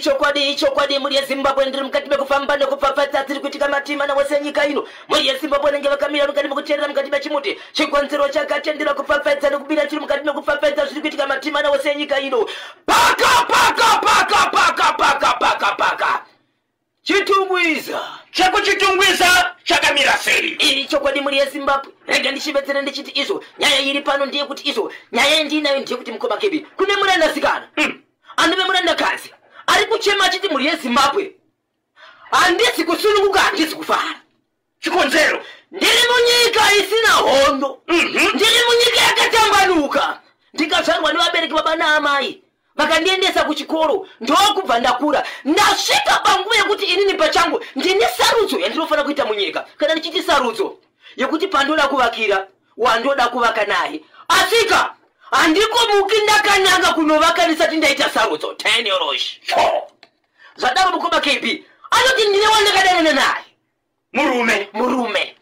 Ichokwadi, ichokwadi, mhuri yeZimbabwe, ndiri mukati mekufamba nekupfapfadza dziri kuitika matima nawose nyika ino. Mhuri yeZimbabwe vanenge vakamira mukati mekuteerera mukati mechimuti. Chikonzero chakatendera kupfapfaidza nekubira chiri mukati mekupfapfaidza zviri kuitika matima nawose enyika ino. Paka, paka, paka, paka, paka, paka, paka. Chitungwiza. Chekuchitungwiza chakamira sei? Iri chokwadi, mhuri yeZimbabwe. Rega ndichibetsera ndichiti izvo nyaya iri pano ndeyekuti izvo nyaya yandinayo ndeyekuti, mukoma Kebi, kune murandasikana anove murandakadzi ari kuchema achiti, mhuri yeZimbabwe, handisi kusununguka, handisi kufara. Chikonzero? Ndiri munyika isina hondo, ndiri munyika yakatambanuka. Ndikazvarwa nevabereki, baba naamai, vakandiendesa kuchikoro, ndokubva ndakura, ndasvika panguva yekuti inini pachangu ndine sarudzo yandinofanira kuita munyika. Kana ndichiti sarudzo yekuti pandoda kuvakira, wandoda kuvaka naye, asika handikomuki ndakananga kunovaka ndisati ndaita sarudzo. Tenorosh zvadaro, mukoma KB, anoti ndine wandakadanana naye. Murume. Murume.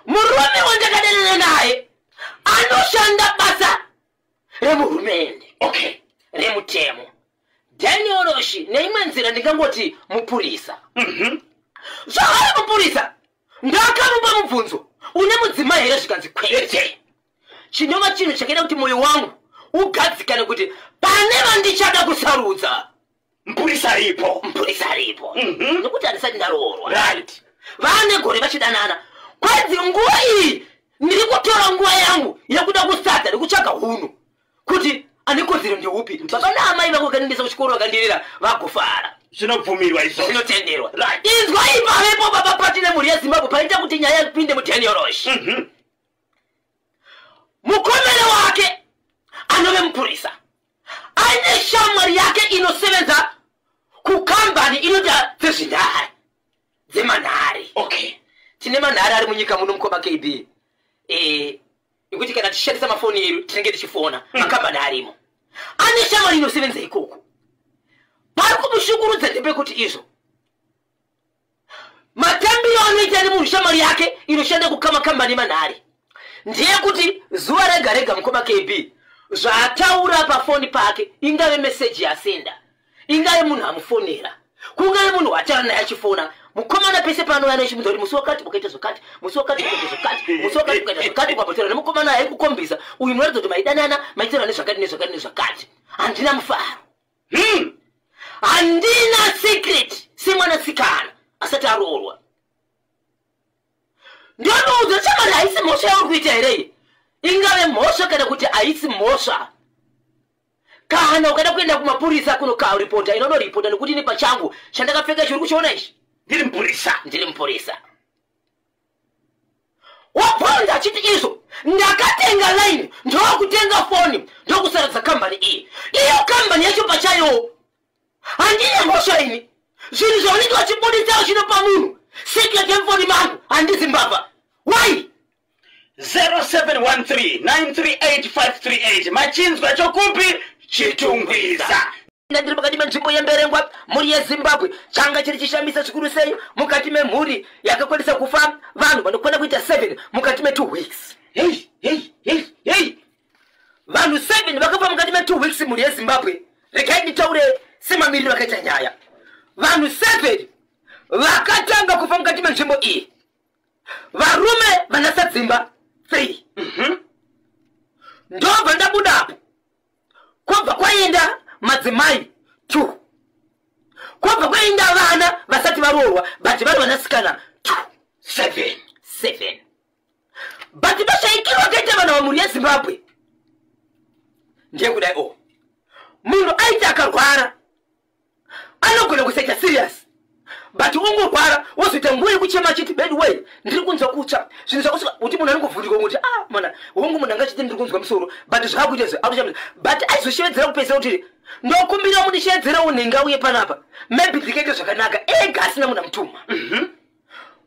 Murume wandakadanana naye anoshanda basa remuhurumende, remutemo. Daniel Roshi, neimwe nzira ndingangoti mupurisa. Zvaari mupurisa, ndakamupa mubvunzo, "Une mudzimai here?" Zvikanzi kwete. Chinova chinhu chakaita kuti mwoyo wangu ugadzikane kuti pane vandichada kusarudza. Mupurisa aripo. Mupurisa aripo, nekuti handisati ndaroorwa. Vane gore vachidanana. Kwanzi nguva iyi ndiri kutora nguva yangu yekuda kusadza nekutsvaga hunhu kuti ane kodzero ndeupi. Baba naamai vangu vakandiendesa kuchikoro, vakandirera, vagofara. Zvinobvumirwa izvo. Zvinotenderwa. Right. Inzwa, ipavepo baba patine mhuri yeZimbabwe paita kuti nyaya ipinde muDaniel Rosh. Mukomere wake anove mupurisa aine shamwari yake inosevenza kukambani inoita dzezvinhare, dzemanhare. Tine manhare ari munyika muno, mukoma KB, ekuti kana tichishandisa mafoni edu tinenge tichifona makambani arimo. Ane shamwari inosevenza ikoko. Pari kumushukurudza ndepekuti izvo matambiro anoita nemunhu, shamwari yake inoshanda kukamakambani emanhare, ndeyekuti zuva rega rega, mukoma KB, zvaataura pafoni pake, ingave meseji yasenda, ingave munhu amufonera, kungave munhu wataura naye achifona, mukomana pese paanouya anochimudza kuti musi wakati ukaita zvakati, musi wakati ukaita zvakati, musi wakati ukaita zvakati, ukambotaura nemukomana aikukombisa uyu, munoratidza kuti maidanana, maitaura nezvakati, nezvakati, nezvakati. Handina mufaro. Handina secret semwanasikana asati aroorwa. Ndonoudza shamwari, haisi mhosva yauri kuita here iyi? Ingave mhosva kana kuti haisi mhosva, kana ukada kuenda kumapurisa kunokaripota, inonoripota, nekuti ini pachangu chandakapfeka ichi uri kuchiona ichi. Ndiri mupurisa. Ndiri mupurisa. Wabvunza achiti izvo ndakatenga line, ndokutenga foni, ndokusaradza kambani iyi. Iyo kambani yacho pachayowo handine mhosva ini. Zvinhu zvaunenge vachibuditsawo chinopa munhu secret yemufoni mangu, handizi mbavha. Why? 0713938538. Machinzwa chokupi? Chitungwiza. Ndiri pakati menzvimbo yeMberengwa, mhuri yeZimbabwe. Changa chiri chishamisa zvikuru sei mukati memhuri yakakwanisa kufa vanhu vanokwana kuita 7 mukati me2 weeks. Hei, hei, hei, hei! Vanhu 7 vakafa mukati me2 weeks, mhuri yeZimbabwe. Regai nditaure semamiriro akaita nyaya. Vanhu 7 vakatanga kufa mukati menzvimbo iyi, varume vanasadzimba 3. Ndobva ndabudapo, kwobva kwaenda madzimai 2, kwobva kwaenda vana vasati varoorwa but vari vanasikana 2. 7. 7. But mashayikiro akaita vana vamhuri yeZimbabwe ndeyekudai o munhu aiti akarwara anogona kusaita serious, but ungorwara wozoita nguva yekuchema achiti, "By the way, ndiri kunzwa kutsva." Zvinhu zvakusvika kuti munhu anongovhundika kuti, "Ah, mana hongu." Munhu anga achiti, "Ndiri kunzwa musoro," but zvaakuita izvo akuchamisa, but aizoshevedzera kupedzisira kuti, "Ndokumbira mundishevedzerawo nhenga uye panapa, maybe ndikaita zvakanaka." Ega asina munhu amutuma.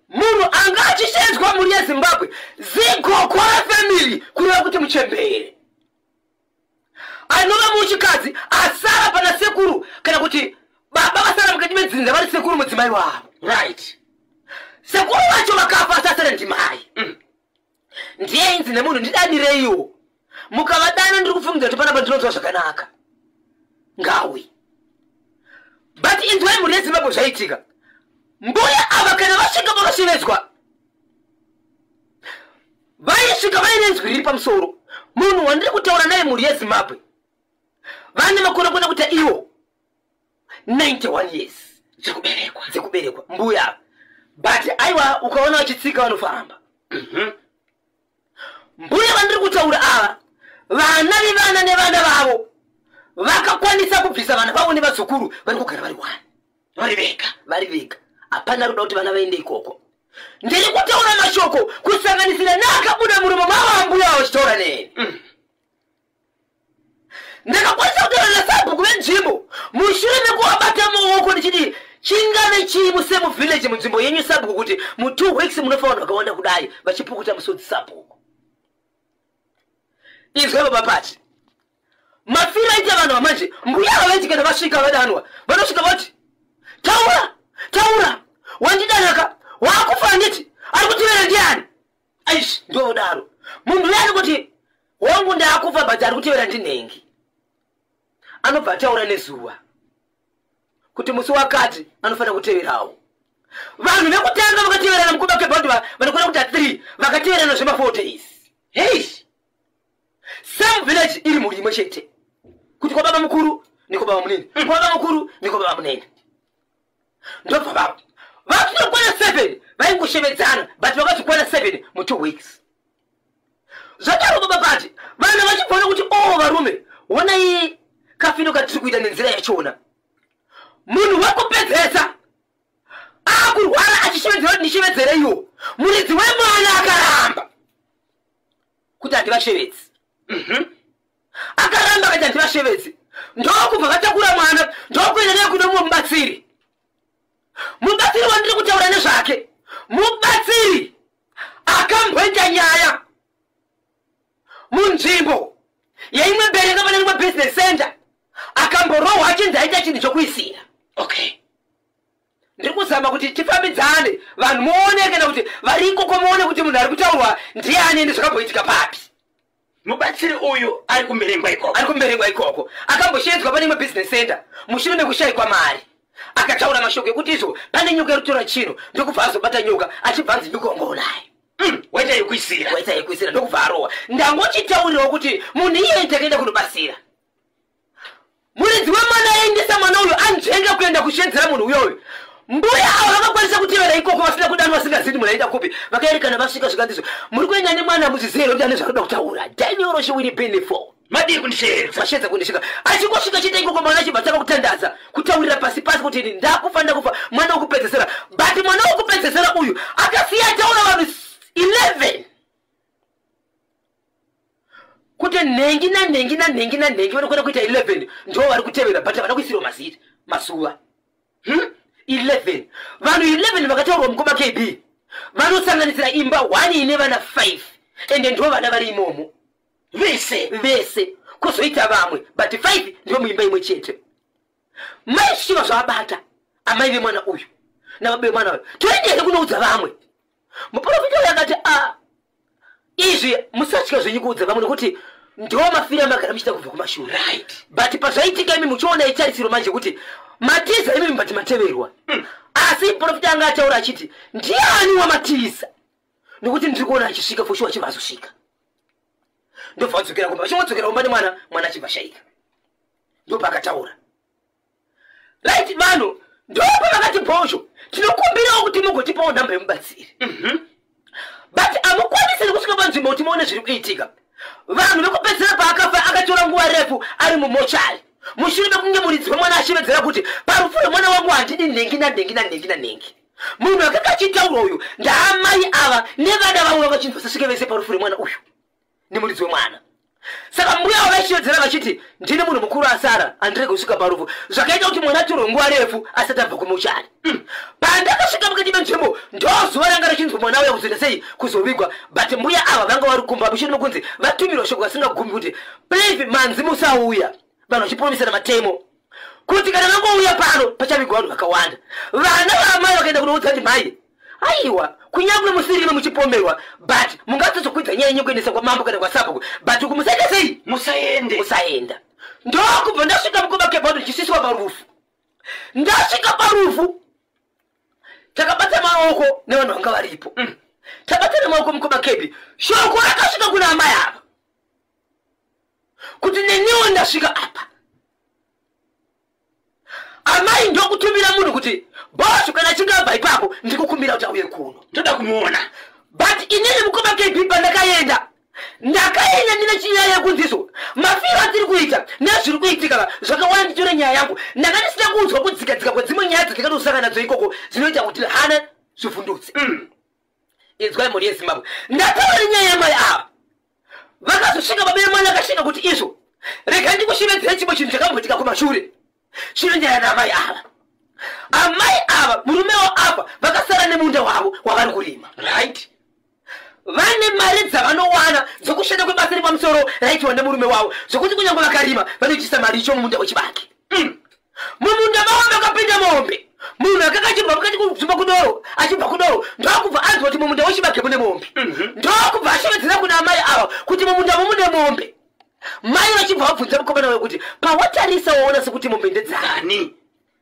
Munhu anga achishevedzwa, mhuri yeZimbabwe, zigoko refamily, kureva kuti muchembere anova muchikadzi asara pana sekuru, kana kuti baba vasara mukati medzinza vari sekuru, mudzimai wavo. Sekuru vacho vakafa, asasara ndimai. Ndiye inzi nemunhu, "Ndidanireiwo, mukavadana ndiri kufungidza kuti panapa ndinonzwa zvakanaka, ngawi." But Inzwai, mhuri yeZimbabwe, zvaitika. Mbuya ava kana vasvika vakashevedzwa, vaisvika vaine nzwi riri pamusoro. Munhu wandiri kutaura naye, mhuri yeZimbabwe, vane makore kuda kuita iwo 91 years dzekuberekwa. Dzekuberekwa mbuya ava, but aiwa, ukaona vachitsika vanofamba. Mbuya vandiri kutaura ava, vana vevana nevana vavo vakakwanisa kubvisa vana vavo nevazukuru, vari kugara vari one. Vari vega. Vari vega. Hapana ruda kuti vana vaende ikoko. Ndiri kutaura mashoko kusanganisira neakabuda muromo mavo ambuya vachitaura neni. Ndakakwanisa kutaura nasabhuku venzvimbo mushure mekuvabata muoko ndichiti, chingave chii musame village, munzvimbo yenyu, sabhuku, kuti mu2 weeks munofa vanhu vakawanda kudai vachipukuta musodzi? Sabhuku, izwe baba pati mafiro aita vanhu vamanje. Mbuya ava kana vasvika vadanwa, vanosvika voti, "Taura, taura, wandidanaka, waakufa handiti? Ari kutivera ndiani?" Aish, ndodaro munhu uyani kuti, "Wangu, ndaakufa, but ari kutivera ndinhengi." Anobva ataura nezuva kuti musi wakati anofanira kuteverawo. Vanhu vekutanga vakateverana mukuba kebhauti vanokwana kuita 3, vakateverana zvema4 days. Hei. Same village, iri mhuri imwe chete, kuti kwababa mukuru niko baba munini, kwababa mukuru niko baba munini. Ndobva vapo vatinokwana 7 vaingoshevedzana, but vakazokwana 7 mu2 weeks. Zvadaro baba pati vanhu vachibvona kuti o varume, onai kafino katiri kuita nenzira yachona. Munhu wekupedzesa akurwara achishevedzera kuti, "Ndishevedzereiwo." Muridzi wemwana akaramba kuti, "Handivashevedzi." Akaramba akati, "Handivashevedzi." Ndokubva vatakura mwana, ndokuenda naye kune mumwe mubatsiri. Mubatsiri wandiri kutaura nezvake, mubatsiri akamboita nyaya munzvimbo yeimwe Mberengwa pane rimwe business center, akamborohwa achinzi aita chinhu chokuisira. Ndiri kuzama kuti tifambidzane, vanhu muone, kana kuti vari ikoko muone kuti munhu ari kutaurwa ndiani, ende zvakamboitika papi. Mubatsiri uyu ari kuMberengwa ikoko? Ari kuMberengwa ikoko. Akamboshedzwa pane imwe business center mushure mekushayikwa mari. Akataura mashoko ekuti izvo pane nyoka iri kutora chino, ndokubva azobata nyoka, achibva anzi nyoka wangaonayo. Waita yekuisira. Waita yekuisira, ndokubva arohwa. Ndangochitaurirawo kuti munhu iyeye takaenda kunobatsira muridzi wemwana, aendesa mwana uyu anzvenga kuenda kushedzera munhu uyoyo. Mbuya avo vakakwanisa kutevera ikoko vasina kudanwa, vasingazivi munhu aenda kupi. Vakaerekana vasvika, zvikanzizvo, "Muri kuenda nemwana, muzizive here kuti ane zvaanoda kutaura?" Daniel Shiwiri Benefo. Madii kundishevedza? Mashevedza kundisvika. Achingosvika chete ikoko, mwana achibva tanga kutandaza, kutaurira pasi pasi kuti, "Ini ndakufa, ndakufa." Mwana wekupedzesera, but mwana wekupedzesera uyu akasiya ataura vanhu 11 kuti nhengi nanhengi nanhengi nanhengi vanokwana kuita 11 ndo vari kutevera, but havana kuisirwa mazita, mazuva. 11 vanhu, 11 vakataurwa mukoma KB, vanosanganisira imba 1 ine vana 5, ende ndo vana vari imomo. Vese? Vese, kwozoita vamwe, but 5 ndivo muimba imwe chete. Mai zvichiva zvavabata, amai vemwana uyu nababa vemwana uyu, "Toende here kunoudza vamwe?" Muprofita uyu akati, "A, izvi musatya zvenyu kuudza vamwe, nekuti ndo mafiro amagara muchiita kubva kumashure." But pazvaitika imi muchiona itarisiro manje kuti matiza imimi, but mateverwa. Asi muprofita anga ataura achiti, "Ndiani wamatiza? Nekuti ndiri kuona achisvika for sure." Achibva azosvika, ndobva vadzokera kumba. Vachingodzokera kumba nemwana, mwana achibva shaika. Ndopakataura right vanhu, ndopa vakati, "Bhozho, tinokumbirawo kuti mugotipawo nhamba yemubatsiri, but hamukwanisi kusvika panzvimbo kuti muone zviri kuitika." Vanhu vekupedzisira paakafa, akatora nguva refu ari mumochari mushure mekunge muridzi wemwana ashevedzera kuti, "Parufu rwemwana wangu handidi nhengi nanhengi nanhengi nanhengi." Munhu akanga achitaurwa uyu ndaamai ava nevana vavo, vakachinzwa sasvike vese parufu rwemwana uyu nemuridzi wemwana. Saka mbuya avo vachishevedzera vachiti, "Ndini munhu mukuru asara, handirege kusvika parufu." Zvakaita kuti mwana atorwe nguva refu asati abva kumuchari. Pandakasvika mukati menzvimbo, ndozuva ranga richinzwa mwana uya kuzoita sei, kuzovigwa, but mbuya ava vanga vari kumba mushure mekunzi vatumirwa shoko vasingagumi kuti, "Please, manzi musauya." Vanhu vachipromisana matemo kuti kana vangouya pano pachavigwa vanhu vakawanda. Vana vaamai vakaenda kunoudza kuti, "Mai, aiwa, kunyange musirime muchipomerwa, but mungatsozokwidza nyaya yenyu kuendesa kwamambo kana kwasabhuku, but uku musaita sei?" Musaende. Musaenda. Ndokubva ndasvika mukoma kebhando ndichisiswa parufu. Ndasvika parufu, takabata maoko nevanhu vanga varipo. Tabatana maoko, mukoma KB, shoko rakasvika kuna amai ava kuti neniwo ndasvika apa. Amai ndokutumira munhu kuti Bhosvo kana achinge abva ipapo, ndikukumbira kuti auye kuno. Ndoda kumuona. But inini, mukoma KB, pandakaenda, ndakaenda ndine chinyaya yekunziso mafiro atiri kuita nezviri kuitika zvakawanda. Nditore nyaya yangu, ndanga ndisina kunzwa kudzikadzika kwedzimwe nyaya dzandingatosangana nadzo ikoko dzinoita kuti hana zvivhundutse. Inzwai, mhuri yeZimbabwe, ndataura nenyaya yamai ava. Vakazosvika, baba yemwana akasvika kuti izvo, rega ndikushevedzere chimwe chinhu chakamboitika kumashure chinoenderana naamai ava. Amai ava, murume wavo vakasara nemunda wavo wavari kurima. Vane mari dzavanowana dzokushanda kwebasa repamusoro raitwa nemurume wavo, zvokuti kunyange vakarima vanoitisa mari icho mumunda wechibage. Mumunda mavo makapinda mombe. Munhu akanga achibva mukati kuzvimba kudoro, achibva kudoro, ndokubva anzwa kuti mumunda wechibage mune mombe. Ndokubva ashevedzera kuna amai ava kuti mumundamo mune mombe. Mai vachibva vabvunza mukomana wayo kuti pawatarisa waona sekuti mombe ndedzani? Ani?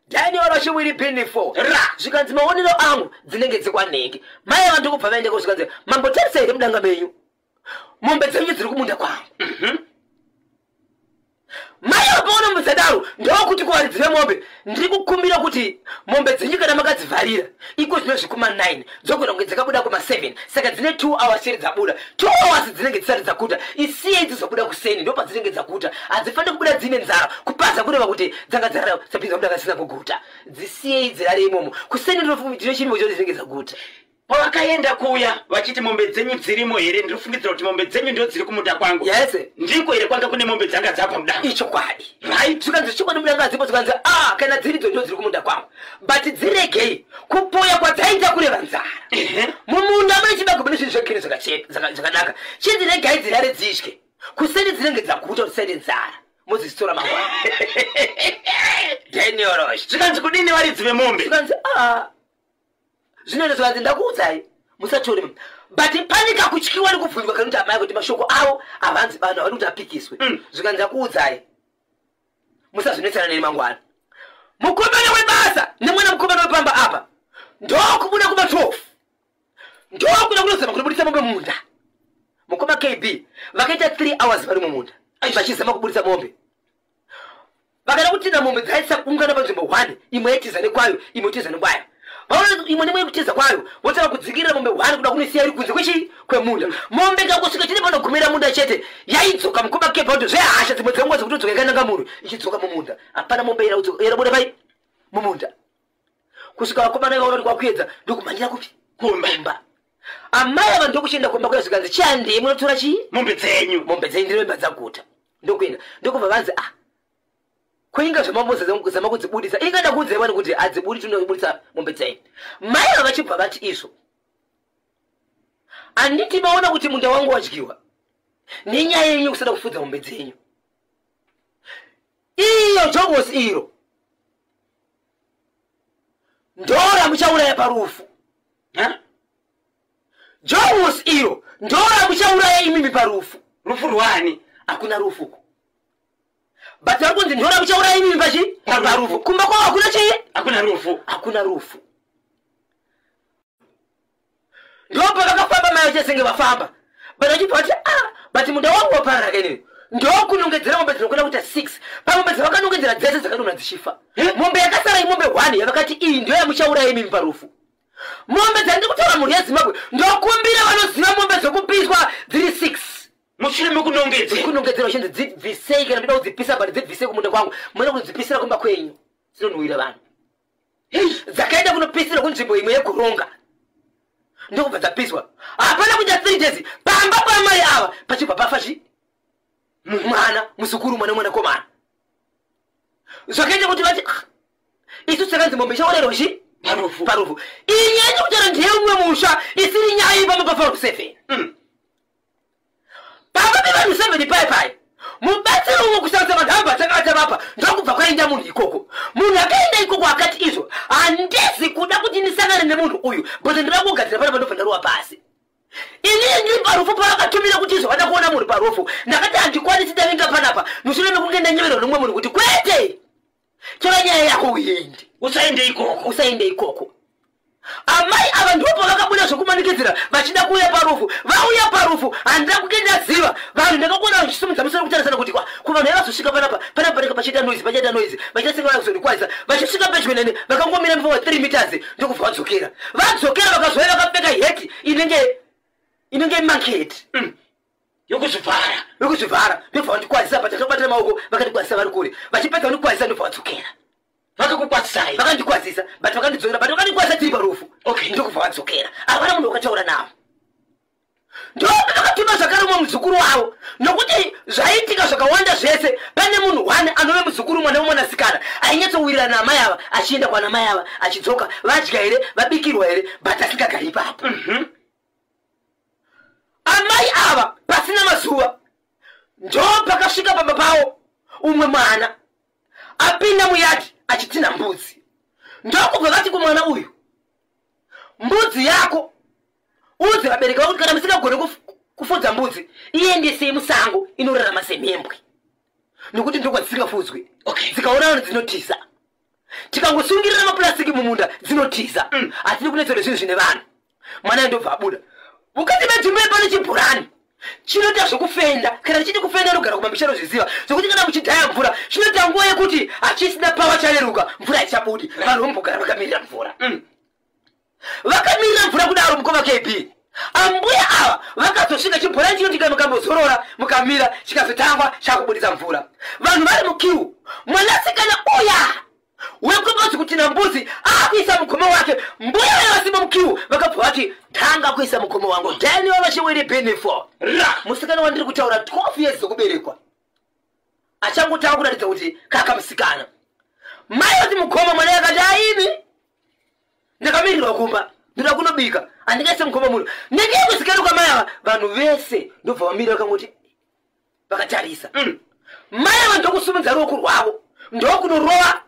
Daniel vachiwiri 4. Ra. Zvikanzi, maonero angu dzinenge dzekwanhenge. Mai ava ndokubva vaendeko, zvikanzi, mambotarisa here mudanga menyu? Mombe dzenyu dziri kumunda kwangu. Mai vapaona mombe dzadaro, ndokuti kuvaridzi vemombe, ndiri kukumbira kuti mombe dzenyu kana makadzivharira iko zvino zvikuma 9, dzogona kunge dzakabuda kuma 7, saka dzine 2 hours chete dzabuda. 2 hours dzinenge dzisati dzaguta. Isiyei dzizobuda kuseni, ndo padzinenge dzaguta. Hadzifaniri kubuda dzine nzara. Kupaza kureva kuti dzanga dzarara, dzapinza mudanga dzisina kuguta. Dzisiyei dzirare imomo, kuseni ndine chimbo choti dzinenge dzaguta. Pavakaenda kuya vachiti mombe dzenyu dzirimo here, ndiri kufungidzira kuti mombe dzenyu ndo dziri kumunda kwangu. Ndiko here kwanga kune mombe dzanga dzabva mudanga? Ichokwadi. Zvikanzi chokwadi, mudanga dzipo. Zvikanzi, a kana dziridzo ndo dziri kumunda kwangu, but dziregei. Kupoya kwadzaita kureva nzara. Mumunda mune chibage, mune zvinhu zvekere zvakanaka. Chindiregai dzirare dzidye, kuseni dzinenge dzaguta, kuti dzisaite nzara, mudzizitora mangwana. Daniel. Zvikanzi kudini varidzi vemombe? Zvikanzi, a zvinoita. Zvikanzi, ndakuudzai musatore. But panika kutyiwa nekubvunzwa kanoti amai kuti mashoko avo havanzi vanhu havadi kuti apikiswe. Zvikanzi, ndakuudzai musazvinetsana neni mangwana. Mukomana webasa nemwana mukomana wepamba apa ndokubuda kuma 12, ndokuda kunozama kunobudisa mombe mumunda. Mukoma KB, vakaita 3 hours vari mumunda vachizama kubudisa mombe. Vakada kutinda mombe dzaisa kuungana panzvimbo 1, imwe yaitiza nekwayo, imwe itiza nekwayo. Vaona imwe nemwe yekutiza kwayo, votanga kudzingirira mombe 1 kuda kunoisiya iri kunze kwechii kwemunda. Mombe ikangosvika chine panogumira munda chete, yaidzoka, mukoma KB, kuti zvehasha dzimwe dzenguva dzekutodzoka yakananga munhu ichidzoka mumunda. Hapana mombe irabuda pai mumunda kusvika vakomana vaona kuti kwakuedza, ndokumhanyira kupi? Kumba. Kumba. Amai ava ndokuchienda kumba kuya, zvikanzi, chihandei munotora chii? Mombe dzenyu. Mombe dzenyu, ndinomba dzaguta. Ndokuenda, ndokubva vanzi, ah, kuinga zvamambozama kudzibudisa, ingada kuudzai wani kuti hadzibudi, tinobudisa mombe dzenyu. Mai ava vachibva vati izvo, handiti maona kuti munda wangu wadyiwa nenyaya yenyu kusada kufudza mombe dzenyu? Iyo jogosi iro ndora muchauraya parufu. Ha? Jogosi iro ndora muchauraya imimi parufu. Rufu rwani? Hakuna rufu uko, but vari kunzi ndora muchauraya imimi pachi? Parufu. Parufu. Kumba kwavo hakuna chii? Hakuna rufu. Hakuna rufu. Ndopavakafamba mai vachesenge vafamba, but vachibva vati, ah, but munda wangu waparara kenini. Ndokunongedzera mombe dzinokwana kuita 6. Pamombe dzavakanongedzera dzese dzakadonha dzichifa. Mombe yakasara imombe 1 yavakati iyi ndiyo yamuchauraya imimi parufu. Mombe dzandiri kutaura, mhuri yeZimbabwe, ndokumbira vanoziva mombe dzekupiswa dziri 6. Mushure mekunongedzera. Kunongedzera uchinzi dzibvisei kana ndoda kudzipisa, but dzibvisei kumunda kwangu, muenda kudzipisira kumba kwenyu, dzinonhuwira vanhu. Dzakaenda kunopisira kunzvimbo imwe yegoronga, ndokubva dzapiswa. Hapana kuita 3 days, pamba pamai ava pachibva pafa chi mwana muzukuru, mwana mwanakomana. Zvakaita kuti vati, "Ah, isu takanzi mombe ichaorerwa chi Parufu. Parufu." Iyi nyaya yekutaura ndeyemumwe musha isiri nyaya yepamba pavanhu 7. Pamba pevanhu 7 pai pai mubatsiri umwe kushandisa manhamba takata vapa, ndokubva kwaenda munhu ikoko. Munhu akaenda ikoko akati izvo, handizi kuda kuti ndisangane nemunhu uyu, but ndinoda kugadzira pana pandobva ndarowa pasi. Inini ndiri parufu pavakatumira kuti izvo vada kuona munhu parufu, ndakati handikwanisi, ndavinga panapa mushure mekunge ndanyeverwa nomumwe munhu kuti kwete. Tora nyaya yako uende. Usaende ikoko. Usaende ikoko. Amai ava ndipo vakabuda zvokumanikidzira vachida kuuya parufu. Vauya parufu, handina kunge ndaziva vanhu. Ndakakuona vachisimudza musoro kutarisana kuti kwa kuvanhu vavazosvika panapa panapa panenge pachiita noise, pachiita noise, vachiita senge vazondikwanisa. Vachisvika pedyo neni, vakangomira mufova 3 meters, ndokubva vadzokera. Vadzokera, vakazouya vakapfeka heti inenge monkey. Yokuzvivhara. Yokuzvivhara. Ndobva vandikwazisa, patakabatana maoko, vakandikwazisa vari kure. Vachipedza vandikwazisa, ndobva vadzokera. Vakakukwazisai? Vakandikwazisa, but vakandidzokera, but vakandikwazisa tiri parufu. Ndokubva vadzokera. Havana munhu wakataura navo. Ndopavakatuma zvakare umwe muzukuru wavo, nokuti zvaiitika zvakawanda zvese pane munhu one anove muzukuru, mwana wemwanasikana ainyatsowirirana namai ava, achienda kwana mai ava, achidzoka, vadya here, vabikirwa here, but asingagari ipapo. Amai ava, pasina mazuva, ndo pakasvika pamba pavo umwe mwana apinda muyadhi achitinha mbudzi. Ndokubva vati kumwana uyu, "Mbudzi yako, udze vabereki vako kuti kana musingagoni kufudza mbudzi, iendesei musango inorarama semhembwe, nokuti ndokwadzisingafudzwi. Dzikaona vanhu dzinotiza. Tikangosungirira mapurasitiki mumunda, dzinotiza. Hatidi kunetserwa zvinhu zvine vanhu." Mwana ndobva abuda. Mukati medzimba pane chibhorani chinoita zvokufenda. Kana tichiti kufenda, anogara kumamisha zviziva zvokuti kana muchidhaya mvura, chinoita nguva yekuti hachisina power, chareruka, mvura haichabudi. Vanhu vombogara vakamirira mvura. Vakamirira mvura kudaro, mukoma KB, ambuya ava vakazosvika. Chibhorani chinoti kana mukambozorora, mukamira, chikazotangwa chakubudisa mvura, vanhu vari muqueue. Mwanasikana uya wekumbodzi kutina mbudzi akuisa mugomo wake. Mbuya vaya vasimo muqueue vakabva vati, "Tanga kuisa mugomo wangu." Then vavashiwiri benefo. Ra. Musikana wandiri kutaura, 12 years dzokuberekwa, achangotanga kuratidza kuti kaka musikana. Mai vati mukoma, mwana yakati, "Aimi, ndakamirirwa kumba, ndoda kunobika, handingaise mukoma muno." Ndingekusikana kwamai ava, vanhu vese ndobva vamira, vakangoti vakatarisa. Mai ava ndokusumudza ruoko rwavo, ndokunorova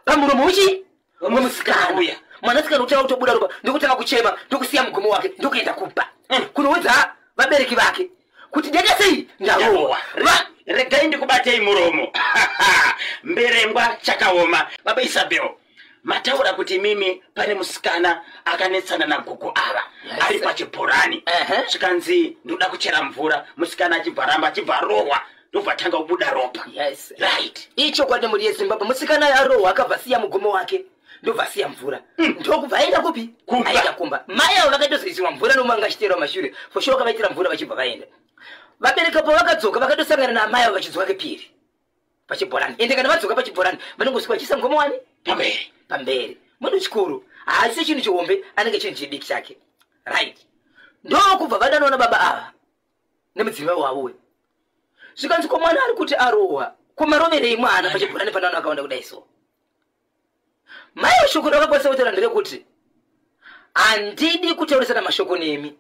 pamuromo uchi wemusikana. Uya. Mwanasikana kutanga kutobuda ropa, ndokutanga kuchema, ndokusiya mugomo wake, ndokuenda kumba kunoudza vabereki vake kuti ndekesei, ndarohwa. Regai ndikubatei muromo. Mberengwa chakaoma. Baba Isabel, mataura kuti mimi pane musikana akanetsana nagogo ava. Ari pachibhorani. Zvikanzi, "Ndoda kuchera mvura." Musikana achibva ramba, achibva rohwa, ndobva tanga kubuda ropa. Yes. Right. Ichokwadi, mhuri yeZimbabwe. Musikana arohwa, akabva siya mugomo wake, ndobva siya mvura, ndokubva aenda kupi? Kumba. Aenda kumba. Mai avo vakaitozoisiwa mvura nomwe angachiterawo mashure, for sure vakavaitira mvura, vachibva vaenda. Vabereki po vakadzoka, vakatosangana naamai avo vachidzoka kepiri pachibhorani. Ende kana vadzoka pachibhorani, vanongosvika vachiisa mugomo wani? Pamberi. Pamberi. Munhu chikuru, haasi chinhu chihombe, anenge chinhu chidiki chake, right? Ndokubva vadanoona baba ava nemudzimai wavo we. Zvikanzi, "Ko mwana ari kuti arohwa, ko maroverei mwana pachibhorani pana vanhu vakawanda kudai?" So mai shoko rakakwanisa kutaura nderekuti, "Handidi kutaurisana mashoko nemi,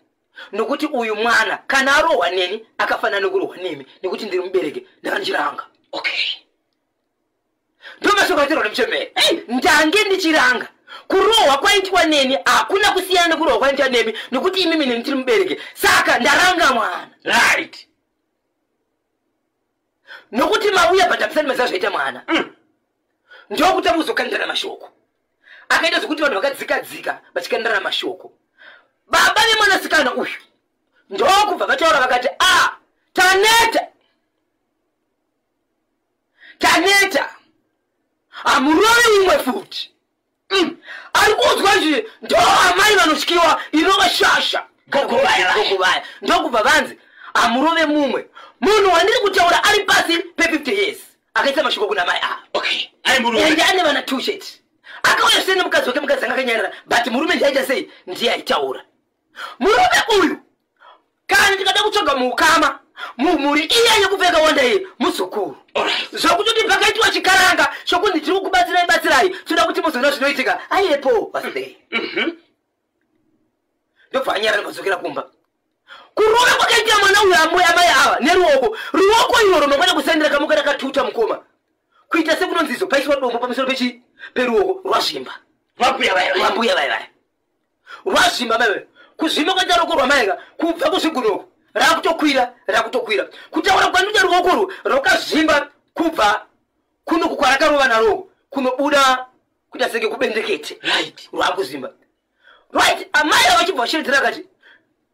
nokuti uyu mwana kana arohwa neni, akafanana nekurohwa nemi, nekuti ndiri mubereki, ndanga ndichiranga." Ndo mashoko aitaurwa nemuchembere. "Ndange ndichiranga. Kurohwa kwaitwa neni hakuna kusiyana nekurohwa kwaitwa nemi, nekuti imimi neni tiri mubereki, saka ndaranga mwana." Nokuti mauya bhadhabisani, maziva zvaita mwana. Ndokutanga kuzokandirana mashoko akaita zvokuti vanhu vakadzika-dzika vachikandirana mashoko. Baba vemwanasikana uyu ndokubva vataura, vakati, "A, taneta, taneta, hamurovi umwe futi." Ari kuudzwa izvi ndo amai vanotyiwa, inova shasha. Gogo vaya vaya. Gogo vaya. Ndokubva vanzi, "Hamurove mumwe." Munhu wandiri kutaura ari pasi pe50 years akaisa mashoko kuna mai ava. Okay, ari murume. Ende ane vana two chete. Akauya sei nemukadzi wake. Mukadzi anga akanyarara, but murume ndiaita sei? Ndiye aitaura. Murume uyu, kana tikada kutsvaga muukama mumhuri iya yekupfeka wanda iyi, muzukuru. Zvokutoti pakaitwa chikaranga chokunzi, "Tiri kukubatsirai, batsirai, toda kuti muzoona zvinoitika," aiyepo vasei. Ndobva anyarara, vadzokera kumba. Kurova kwakaitira mwana uyu ambuya amai ava neruoko, ruoko iroro mangwana kusandira kamuka rakatuta, mukoma, kuita sekunonzi izo paiswa dombo pamusoro pechi peruoko, rwazvimba. Vambuya vaya vaya. Rwambuya vaya vaya rwazvimba maive. Kuzvimba kwaita ruoko rwamaika kubva kuzvigunoko, rakutokwira, rakutokwira. Kutaura kwandiita, ruoko rwu rwakazvimba kubva kunoku kwarakarova naroko. Kunobuda kuita senge kubendekete. Right. Rwakuzvimba. Right, amai ava vachibva vashevedzera akati,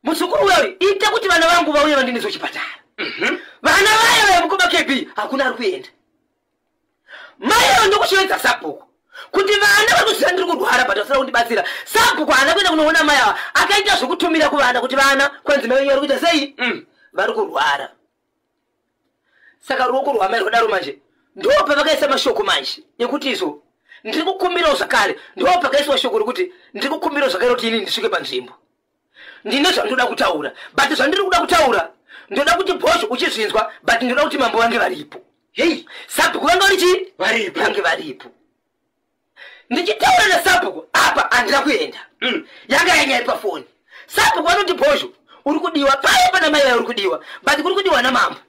muzukuru uya, ita kuti vana vangu vauye vandinizwe chipatara. Vana vaya vaya, mukoma KB, hakuna ari kuenda. Mai ava ndokushevedza sabhuku kuti vana vari kuziva ndiri kurwara, but vasina kundibatsira. Sabhuku haana kuenda kunoona mai ava, akaita zvokutumira kuvana kuti vana, kwanzi mai venyu vari kuita sei? Vari kurwara. Saka ruoko rwamai rwadaro manje, ndo pavakaisa mashoko manje ekuti izvo ndiri kukumbirawo zvakare. Ndo pakaiswa shoko rekuti ndiri kukumbirawo zvakare kuti ini ndisvike panzvimbo, ndine zvandinoda kutaura, but zvandiri kuda kutaura ndoda kuti Bhosho uchizvinzwa, but ndoda kuti mambo vange varipo. Hei. Sabhuku vange vari chii? Varipo. Vange varipo. Ndichitaura nasabhuku apa, handina kuenda. Yanga yanyaya pafoni. Sabhuku vanoti, "Bhosho, uri kudiwa paya pana mai vaya, uri kudiwa, but kuri kudiwa namambo."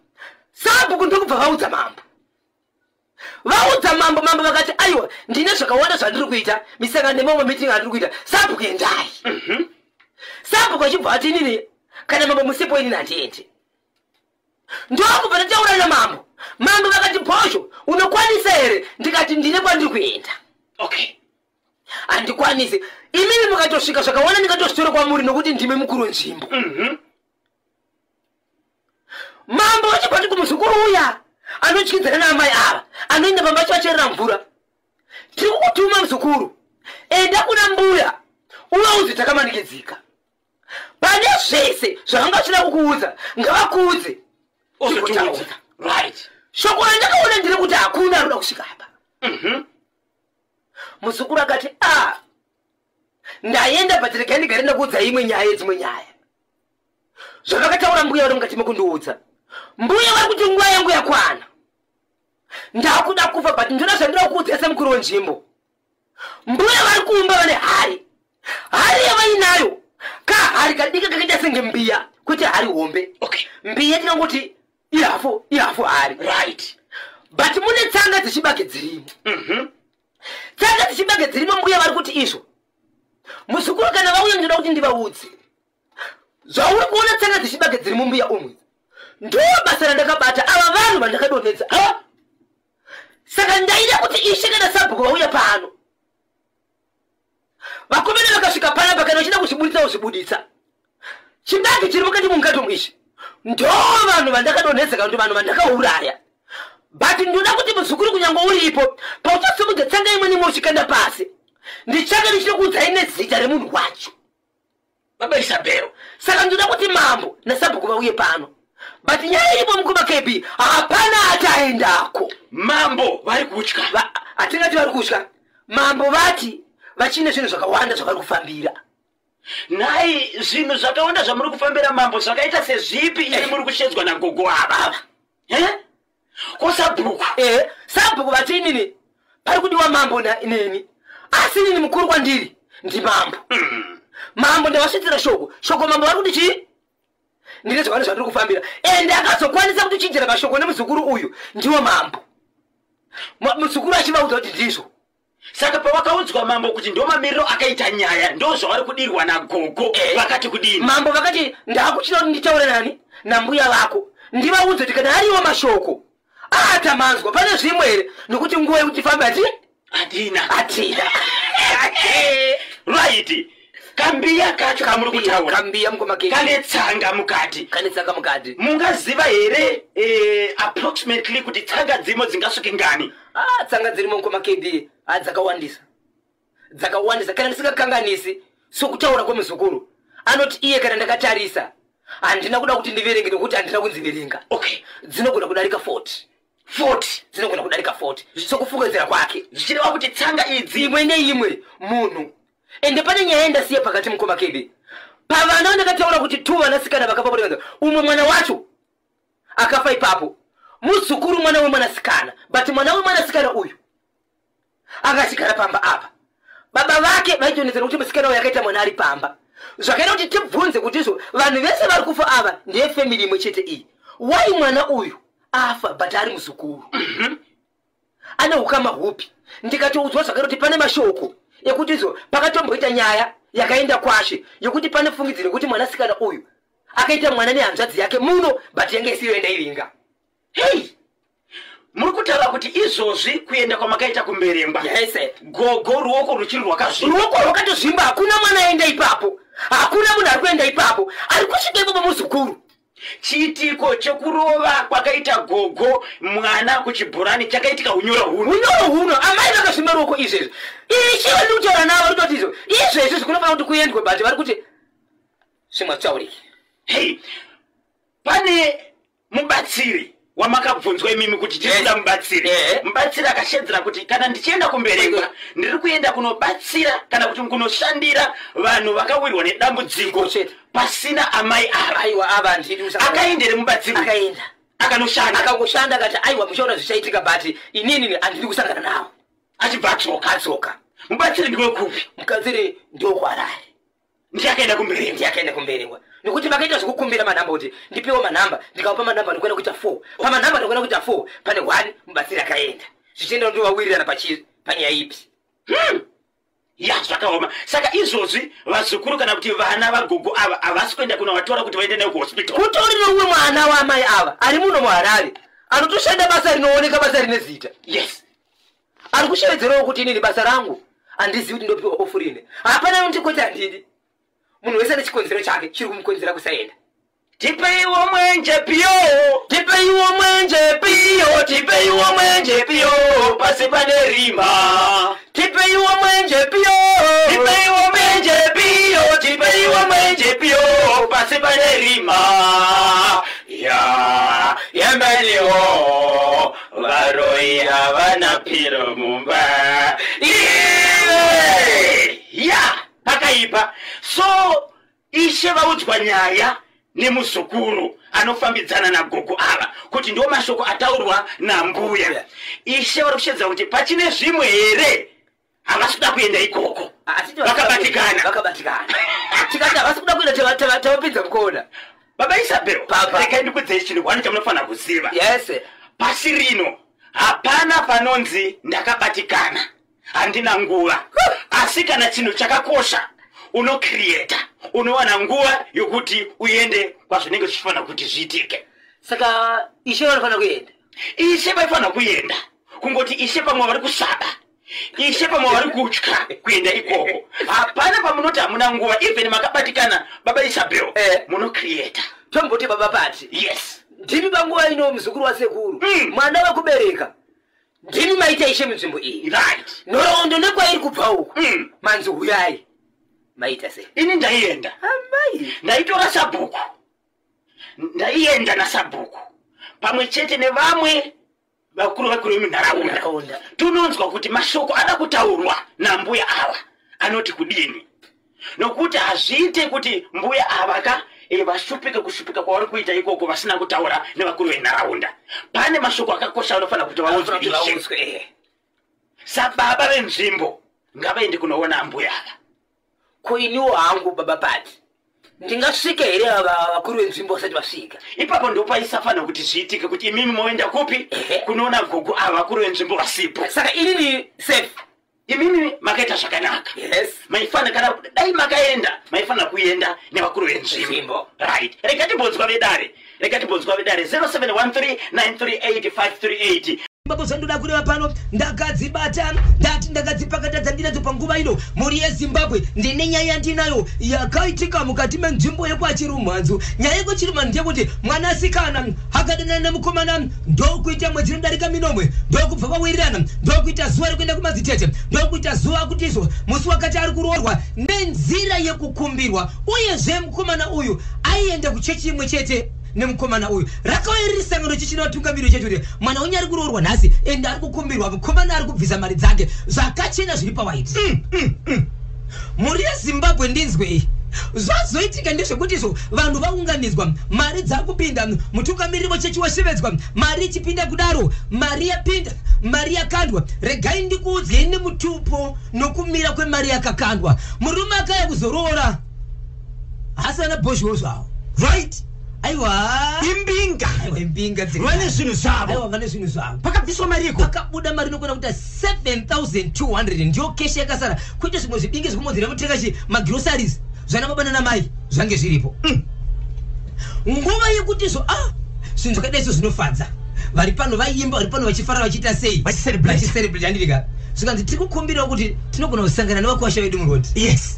Sabhuku ndokubva vaudza mambo. Vaudza mambo, mambo vakati, "Aiwa, ndine zvakawanda zvandiri kuita, misangano nemamwe meeting andiri kuita. Sabhuku endai." Sabhuku achibva ati, "Inini kana mambo musipo, inini handiendi." Ndokubva ndataura namambo. Mambo vakati, "Bhosho, unokwanisa here?" Ndikati, "Ndine kwandiri kuenda." Handikwanisi. Imimi mukatosvika, zvakawanda ndingatozvitore kwamuri, nokuti ndimi mukuru wenzvimbo. Mambo vachibva ti kumuzukuru uya anotyidzana naamai ava, anoenda pamba achivacherera mvura, "Tiri kukutuma muzukuru, enda kuna mbuya uvaudze takamanikidzika. Pane zvese zvavanga vachida kukuudza, ngavakuudze." Ozotiudza. Tigotaura. Right. Shoko randakaona ndere kuti hakuna anoda kusvika apa. Muzukuru akati, "A, ndaenda, but regai ndigare ndakuudza imwe nyaya yedzimwe nyaya zvavakataura mbuya vari mukati mekundiudza. Mbuya vari kuti nguva yangu yakwana, ndakuda kufa, but ndoda zvandinoda kukuudzai semukuru wenzvimbo. Mbuya vari kuumba, vane hari, hari yavainayo kahari kadiki kakaita senge mbiya, kwete hari hombe." Mbiya tinongoti ihafu, ihafu hari. But mune tsanga dzechibage dzirimo. Tsanga dzechibage dzirimo. Mbuya vari kuti izvo, muzukuru, kana vauya ndinoda kuti ndivaudze zvauri kuona tsanga dzechibage dziri mumbuya umwe. Ndo basa randakabata, ava vanhu vandakadonhedza ava. Saka ndaida kuti ishe kana sabhuku vauya pano, vakomana vakasvika panapa, kana vachida kuzvibuditsa, kuzvibuditsa chibage chiri mukati mungatomu ichi, ndo vanhu vandakadonhedza kana kuti vanhu vandakauraya. But ndoda kuti muzukuru, kunyange uripo, pauchasimudza tsanga imwe nemwe uchikanda pasi, ndichange ndichinokuudzai nezita remunhu wacho." Baba Isabel. Saka ndoda kuti mambo nasabhuku vauye pano, but nyaya iripo, mukoma KB, hapana ataendako. Mambo vari kutya. Hatingati vari kutya. Mambo vati vachine zvinhu zvakawanda zvavari kufambira. Nhai, zvinhu zvakawanda zvamuri kufambira mambo zvakaita sezvipi, imi muri kushedzwa nagogo ava? Eh? Ko sabhuku? Sabhuku vati, "Inini pari kudiwa mambo neni, asi inini mukuru kwandiri ndimambo. Mambo ndavasvitsira shoko. Shoko mambo vari kuti chii? Ndine zvakawanda zvandiri kufambira." Ende akazokwanisa kuti chinjira mashoko nemuzukuru uyu, ndiwo mambo. Muzukuru achivaudza kuti ndizvo. Saka pavakaudzwa mambo kuti ndo mamiriro akaita nyaya, ndo zvavari kudirwa nagogo, vakati kudini? Mambo vakati, "Ndakuchida kuti nditaure nani, nambuya vako, ndivaudze kuti kana ariwo mashoko atamanzwa, pane zvimwe here, nokuti nguva yekuti tifambe hati Hatina. Hatina." Right, kambiya kacho kamuri kutaura, Kambiya, mukoma KB. Kane tsanga mukati. Kane tsanga mukati. Mungaziva here approximately kuti tsanga dzimo dzingasvike ngani? Ah, tsanga dzirimo, mukoma KB, ah, dzakawandisa, dzakawandisa. Kana ndisingakanganisi, sokutaura kwemuzukuru, anoti iye kana ndakatarisa, handina kuda kuti ndiverenge nokuti handina kunziverenga, dzinogona kudarika 40. 40? Dzinogona kudarika 40, sokufungidzira kwake. Zvichireva kuti tsanga idzi imwe neimwe munhu. Ende pane nyaya yandasiya pakati, mukoma KB. Pavana ndakataura kuti two vanasikana vakafa pakutenga. Umwe mwana wacho akafa ipapo muzukuru, mwana wemwanasikana, but mwana wemwanasikana uyu akachigara pamba apa. Baba vake vaitonetsera kuti musikana uyu akaita mwana ari pamba. Zvakaita kuti tibvunze kuti izvo vanhu vese vari kufa ava ndeyefamily imwe chete iyi, wai mwana uyu afa but ari muzukuru? Ane ukama hupi? Ndikatoudzwa zvakare kuti pane mashoko ekuti izvo pakatomboita nyaya yakaenda kwashe yekuti pane fungidziro yekuti mwanasikana uyu akaita mwana nehanzvadzi yake muno, but yange isiyo yandaivinga. Hei. Muri kutaura kuti izvozvi kuenda kwamakaita kuMberengwa, Yes. gogo ruoko ruchiri rwakazvimba? Ruoko rwakatozvimba. Hakuna mwana aenda ipapo, hakuna munhu ari kuenda ipapo. Ari kusvika ipapo muzukuru. Chiitiko chekurova kwakaita gogo mwana kuchibhorani chakaitika unyoro huno? Unyoro huno. Amai vakazvimba ruoko izvezvi. Ichiva ndiri kutaura navo, vari kutoti izvo izvezvi zvikunofanira kuti kuendwe, but vari kuti zvimwe hazvitauriki. Hei, pane mubatsiri wamakabvunzwa imimi kuti tiri kuda mubatsiri? Mubatsiri akashedzera kuti kana ndichienda kuMberengwa, ndiri kuenda kunobatsira kana kuti kunoshandira vanhu vakawirwa nedambudziko Chete. pasina amai ava. Aiwa, ava handidi kusangana. Akaendere mubatsiri? Akaenda. Akanoshanda? Akangoshanda, akati aiwa, muchaona zvichaitika, but inini handidi kusangana navo. Achibva atsoka? Atsoka. Mubatsiri ndiwekupi? Mubatsiri ndokuHarare. Ndiye akaenda kuMberengwa? Ndiye akaenda kuMberengwa, nekuti vakaita zvekukumbira manhamba kuti ndipewo manhamba. Ndikavapa manhamba, ndikuenda kuita 4 pamanhamba, ndikuenda kuita 4 pane 1 mubatsiri akaenda, zvichienda kuti vawirirana panyaya ipi. Ya, zvakaoma. Saka izvozvi vazukuru kana kuti vana vagogo ava havasi kuenda kunovatora kuti vaende nayo kuhospital? Kutori neumwe mwana waamai ava ari muno muHarare, anotoshanda basa rinooneka, basa rine zita. Ari kushevedzerawo kuti inini basa rangu handizivi kuti ndopiwa off rini. Hapana anoti kwete, handidi. Munhu wese ane chikonzero chake chiri kumukonzera kusaenda. Tipeiwo mwenje piyo. Tipeiwo mwenje piyo, tipeiwo mwenje piyo. Pasi pane rima. Tipeiwo mwenje piyo. Tipeiwo mwenje piyo, tipeiwo mwenje piyo, pasi pane rima. Ya yembeliwo, varoi havana piro mumba. Iwe! Ya, pakaipa. So ishe vaudzwa nyaya nemuzukuru anofambidzana nagogo ava kuti ndo mashoko ataurwa nambuya. Ishe vari kushedza kuti pachine zvimwe here, havasi kuda kuenda ikoko. Vakabatikana. Vakabatikana. Tikati havasi kuda kuenda, tavapinza mukona. Baba Isabel. Papa. Regai ndikudzei chinhu one chamunofanira kuziva. Yes. Pasi rino hapana panonzi ndakabatikana, handina nguva. Asi kana chinhu chakakosha, unocreata, unowana nguva yokuti uende kwazvinenge zvichifanira kuti zviitike. Saka ishe vanofanira kuenda? Ishe vaifanira kuenda. Kungoti ishe pamwe vari kusaba, ishe pamwe vari kutya kuenda ikoko. Hapana pamunoti hamuna nguva. Even makabatikana, baba Isabel, munocreata. Tomboti baba Pati, Yes. ndimi panguva ino muzukuru wasekuru, mwana wekubereka, ndimi maita ishe munzvimbo iyi. Nhoroondo nekwairi kubva uku, manzi huyai, maita sei? Ini ndaienda. Amai. Ndaitora sabhuku, ndaienda nasabhuku pamwe chete nevamwe vakuru vakuru vemunharaunda. Munharaunda. Tinonzwa kuti mashoko ada kutaurwa nambuya ava anoti kudini, nokuti hazviite kuti mbuya ava ka vashupike kushupika kwavari kuita ikoko vasina kutaura nevakuru venharaunda. Pane mashoko akakosha anofanira kuti vaudzwe ishe. Vaudzwe, Sababa venzvimbo, ngavaende kunoona ambuya ava. Ko iniwo hangu baba Pati, ndingasvike here ava vakuru venzvimbo vasati vasvika? Ipapo ndopaisafanira kuti zviitike, kuti imimi moenda kupi? Kunoona gogo ava vakuru venzvimbo vasipo. Saka inini safe? Imimi makaita zvakanaka. Maifanira, kana dai makaenda, maifanira kuenda nevakuru venzvimbo. Nzvimbo. Right, rega timbonzwa vedare, rega timbonzwa vedare. 0713 938 538. Zimbabwe, zvandoda kureva pano, ndakadzibata, ndati ndakadzipakata dzandinadzo panguva ino. Mhuri yeZimbabwe, ndine nyaya yandinayo yakaitika mukati menzvimbo yekwaChirumhanzu. Nyaya yekwaChirumhanzu ndeyekuti mwanasikana akadanana nemukomana, ndokuita mwedzi inodarika 7, ndokubva vawirirana, ndokuita zuva rekuenda kumadzitete, ndokuita zuva kuti izvo musi wakati ari kuroorwa nenzira yekukumbirwa. Uyezve mukomana uyu aienda kuchechi imwe chete nemukomana uyu. Rakauya riri sangano chechi nevatungamiri vechechi kuti mwana wenyu ari kuroorwa nhasi, ende ari kukumbirwa, mukomana ari kubvisa mari dzake zvakachena zviri pawaiti. Mhuri yeZimbabwe, ndinzwei. Zvazoitika ndezvekuti izvo vanhu vaunganidzwa, mari dzakupinda, mutungamiriri wechechi washevedzwa. Mari ichipinda kudaro, mari yapinda, mari yakandwa. Regai ndikuudzei nemutupo nokumira kwemari yakakandwa. Murume akaya kuzoroora hasana bhozhiwo zvavo. Aiwa. Imbinga. Aiwa, imbinga dziri. Vane zvinhu zvavo. Aiwa, vane zvinhu zvavo. Pakabviswa mariko? Pakabuda mari inokwana kuita 7200, ndiyo cash yakasara. Kuita zvimwe zvibinge zvekumodzera mutenga chi magroceries zvana baba nana mai zvange zviripo. Nguva yekuti izvo zvinhu zvakadai so zvinofadza. Vari pano vaiimba, vari pano vachifara, vachiita sei? Vachicelebrate. Vachicelebrate, handiti? Zvikanzi tiri kukumbirawo kuti tinogona kusangana nevakwasha vedu muroad.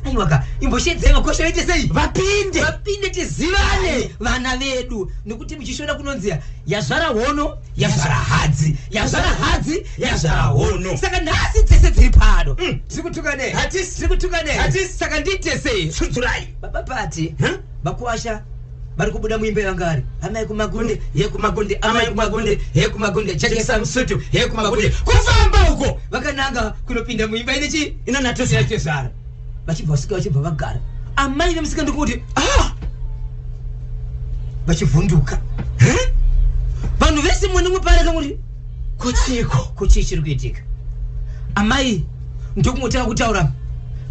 Aiwaka, imboshedzai vakwasha vaite sei? Vapinde. Vapinde, tizivane vana vedu, nekuti muchishona kunonzi yazvara hono yazvara hadzi, yazvara hadzi yazvara hono. Saka nhasi dzese dziri pano tiri kutukane. Hatisi. Tiri kutukane. Hatisi. Saka ndiite sei? Tsudzurai. Baba Pati, Huh? vakwasha vari kubuda muimba yanga ari, amai kumagunde, ye kumagunde, amai kumagunde, ye kumagunde, chekesa musutu, ye kumagunde, kufamba uko vakananga kunopinda muimba ine chi Inanatezvara. inatezvara. Vachibva vasvika, vachibva vagara, amai vemusika ndikuti ah, vachivhunduka. Vanhu vese mumwe nemumwe paari akangoti, Kuchiko? Kuchii chiri kuitika? Amai ndokungotanga kutaura,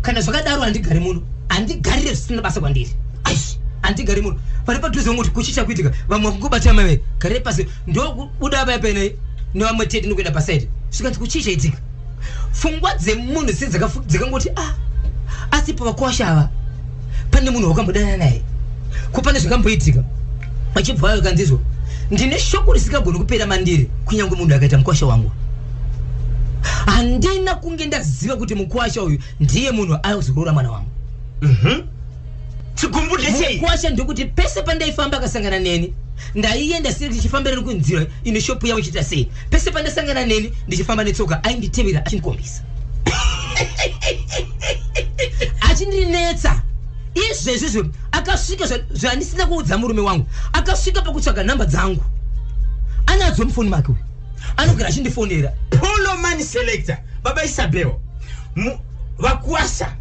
kana zvakadaro handigari muno, handigarire zvisina basa kwandiri. Aish, handigari muno. Vari padhuze vangoti, kuchii chakuitika? Vamwe vakungobata amai vai, garire pasi, ndokubuda vaya painai nevamwe tete ndokuenda pasaidi. Zvikanzi, kuchii chaitika? Pfungwa dzemunhu dzakangoti ah, asi pavakwasha ava pane munhu wakambodanana naye, ko pane zvakamboitika? Vachibva vayo kanzizvo, ndine shoko risingagoni kupera mandiri, kunyange munhu akaita mukwasha wangu, handina kunge ndaziva kuti mukwasha uyu ndiye munhu aizoroora mwana wangu. Chigumbu ndechei? Mukwasha ndokuti pese pandaifamba akasangana neni, ndaienda sei, ndichifambira nekunzira ine shopu yavo ichiita sei, pese pandasangana neni ndichifamba netsoka ainditevera, achindikombisa, achindinetsa. Izvezvizvo akasvika zvandisina kuudza murume wangu, akasvika pakutsvaga nhamba dzangu, anadzo mufoni make uyu, anogara achindifonera. Polo Man Selector, Baba Isabel, vakwasha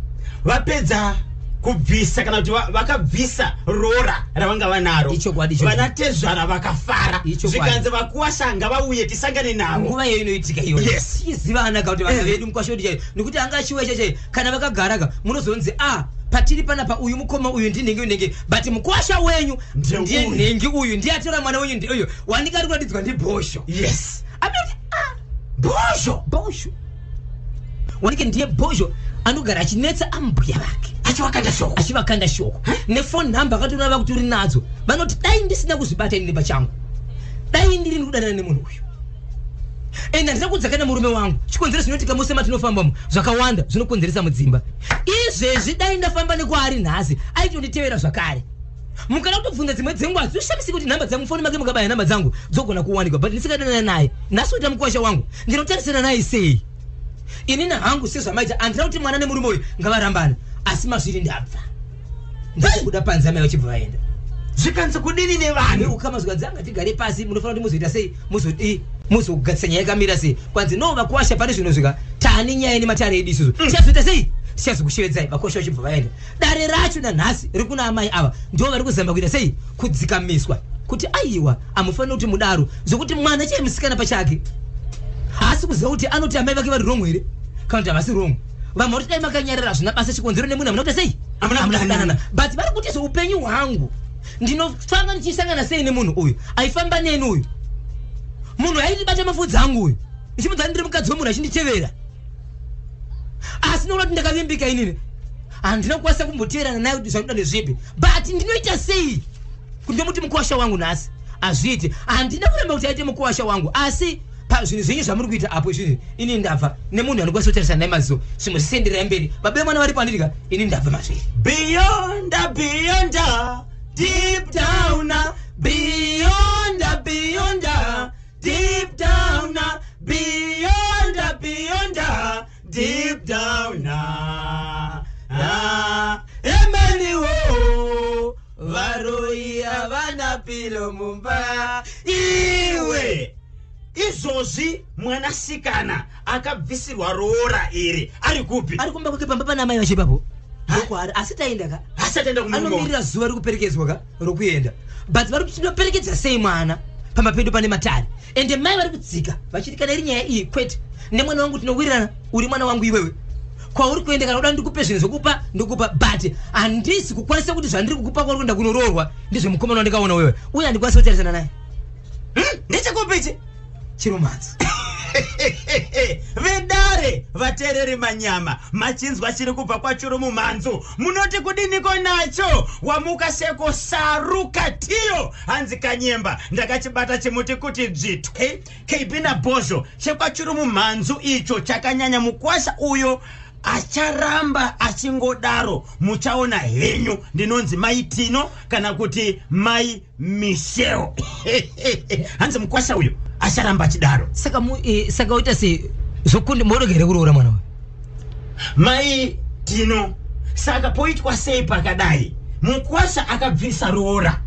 vapedza kubvisa, kana kuti vakabvisa rora ravanga vanaro. Ichokwadi ichocho. Vanatezvara vakafara. Ichokwadi. Zvikanzi vakwasha ngavauye tisangane navo. Nguva iyo inoitika iyoyo, tichizivana ka kuti vana vedu mukwasha wedu chaiyo, nekuti anga achiuya chaichai, kana vakagara ka munozonzi a patiri panapa, uyu mukoma uyu ndinhingi nhingi, but mukwasha wenyu Ndiye ndiye uyu. nhingi uyu, ndiye atora mwana wenyu, ndiye uyu wanika ari kuratidzwa ndibhosho. Anoti a Bhosho. Bhosho wanike ndiye bhosho anogara achinetsa ambuya vake. Achivakanda shoko. Achivakanda shoko nefoni nhamba akatoona vakuti uri nadzo. Vanoti dai ndisina kuzvibata inini pachangu, dai ndiri ndikudanana nemunhu uyu, ende handina kudzakana murume wangu. Chikonzero zvinoitika mose matinofambamo zvakawanda zvinokonzeresa mudzimba. Izvezvi dai ndafamba nekwaari nhasi, aitonditevera zvakare. Mukada kutobvunza dzimwe dzenguva, hadzishamisi kuti nhamba dzangu mufoni make, mukabaya nhamba dzangu dzogona kuwanikwa, but ndisikadanana naye nhasi kuita mukwasha wangu, ndinotarisana naye sei? Inini hangu sezvamaita, handina kuti mwana nemurume uyu ngavarambane, asi mazviri ndabva ndakubuda panze. Amai vachibva vaenda. Zvikanzi kudini nevanhu? Ukama zvikanzi anga tigare pasi, munofanira kuti muzoita sei, muzodii, muzogadzisa nyaya yakamira sei. Kwanzi no, vakwasha pane zvino zvika taani nyaya nematare edu isusu, tichazoita sei, tichazokushevedzai. Vakwasha vachibva vaenda. Dare racho nanhasi riri kuna amai ava, ndo vari kuzama kuita sei, kudzikamiswa kuti aiwa, hamufaniri kuti mudaro, zvokuti mwana chai musikana pachake haasi kuziva kuti anoti amai vake vari wrong here kana kuti havasi wrong. Vamwe vari kuti dai makanyarara, hazvina basa, chikonzero nemunhu hamuna kuita sei? Hamuna Hamuna kudanana. kudanana. But vari kuti zveupenyu hwangu ndinofamba ndichisangana sei nemunhu uyu aifamba neni, uyu munhu aindibata mafudzi angu uyu, ndichimudza ndiri mukadzi wemunhu achinditevera. Asi nokuda kuti ndakavimbika inini, handina kukwanisa kumboteverana naye kuti zvakuda ndezvipi, but ndinoita sei kuti ndomuti mukuwasha wangu nhasi? Hazviiti. Handina kuramba kuti aite mukuwasha wangu, asi pazvinhu zvenyu zvamuri kuita apo izvizvi, inini ndabva nemunhu anokwanisa kutarisana naye maziso, zvimwe zvisenderai mberi. Baba vemwana varipo, handitika? Inini ndabva mazviri. Beyond, beyond, deep down, beyond, beyond, deep down, beyond, beyond, deep down. Ah, emeniwo Varoi havana pilo mumba. Iwe, izvozvi mwanasikana akabvisirwa roora iri ari kupi? Ari kumba kwake, pamba pana amai vacho ipapo ndokwaari, asi taenda ka. Asati aenda kumurume wake. Anomirira zuva rekuperekedzwa ka rokuenda, but vari kuti tinoperekedza sei mwana pamba pedu pane matare? Ende mai vari kudzika vachiti kana iri nyaya iyi, kwete, nemwana wangu tinowirirana, uri mwana wangu iwewe, kwauri kuenda kana uda ndikupe zvinhu zvokupa ndikupa, but handisi kukwanisa kuti zvandiri kukupa kwauri kuenda kunoroorwa ndezvemukomana wandikaona wewe uye handikwanisi kutarisana naye. Ndechekupi ichi? Chirumanzu. Vedare, vateereri, manyama machinzwa chiri kubva kwachuru mumhanzu, munoti kudiniko nacho? Wamuka seko sarukatiyo. Hanzi Kanyemba, ndakachibata chimuti kuti dzvitwe. KB naBhozho, chekwachuru mumhanzu icho chakanyanya. Mukwasha uyo acharamba achingodaro, muchaona henyu. Ndinonzi Mai Tino kana kuti Mai Michel. Hanzi mukwasha uyo acharamba achidaro. Saka saka oita se zvokundi morega here kuroora mwana uyu? Mai Tino, saka poitwa sei pakadai? Mukwasha akabvisa roora,